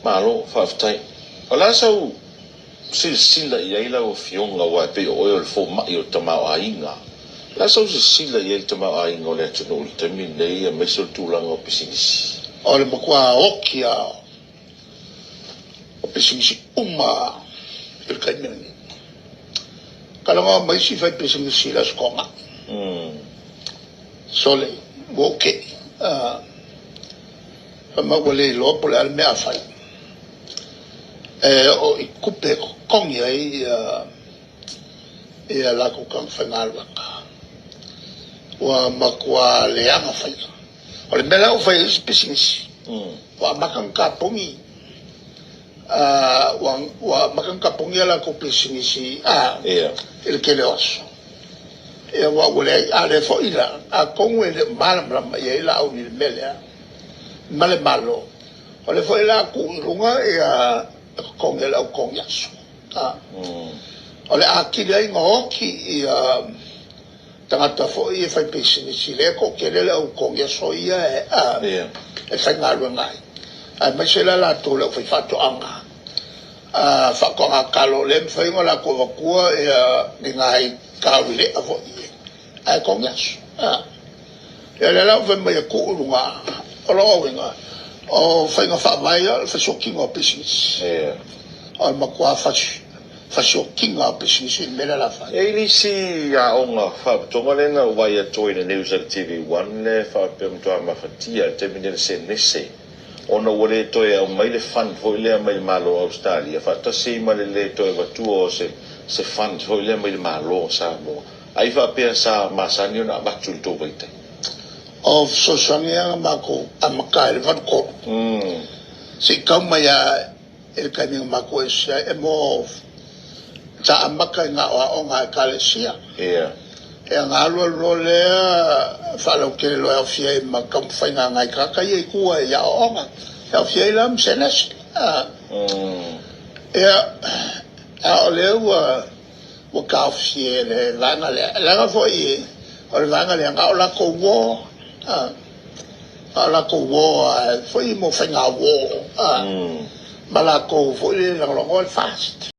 Malo faafetai. O le a sau silasila i ai lau Afioga aua e pei o oe o le fomai o le tamaoaiga? O le a sau silasila i ai le tamaoaiga o le atunuu i le taimi lenei aemaise o le tulaga o pisinisi? O le matua oti lava o pisinisi uma i le taimi lenei. Talanoa ma isi faipisinisi i le Aso Toonai. Sole, ua ou tei. Fai mai ua le iloa po o le a le mea a fai. E oo i tupe e totogi ai ia latou tagata faigaluega. Ua matua leaga faiga. O le mea la ua fai e isi pisinisi, ua amata ona tapuni ua amata ona tapuni a latou pisinisi i le tele o aso. Ia aua ua leai, a o lea foi la, atonu e le o malamalama i ai Laauli i le mea lea ma le Malo, o lea foi o le a tuu i luga ia totogi o le au totogi aso. O le a atili ai ona oti ia tagata foi ia faipisinisi lea e toatele le au totogi aso ia e faigaluega ai, aemaise la latou le aufaifaatoaga, faatoaga talo, lea e mafai ona latou avatua ni nai taulelea foi ae totogi aso. Ia o lea la ua fai mai e tuu i luga, o lona uiga, o faiga faavae ia o le fasiokiga o pisinisi. O le matua fasiokiga o pisinisi i le mea lea o le a fai. E i ai le isi aoga faalapotopotoga lea na ou vaai atu ai i le news a le TV1 lea e faapea ua matua mafatia i le taimi lenei le senese ona ua le toe aumai le fund foi lea mai le Malo o Ausetalia faatasi ai ma le le toe avatua o se fund foi lea mai le Malo o Samoa. Ai faapea sa masani ona avatu i le tou vaitaimi? O fesoasoani ia na matou amata ai i le 83 se i tau mai lava i le taimi na matou ese ai, e mo sa amata i na o aoga a Ekalesia. Ia ona alu alu loa lea faalautele loa e aofia ai ma taumafaiga a nai tagata ia i tua i aoaoga, e aofia ai la ma senese. Ia, a o lea ua taofi e le vaega lea, leaga foi o le vaega lea na o latou uo, na o latou uo lava foi mo faiga uo ma latou foi le lagolagoa le FAST.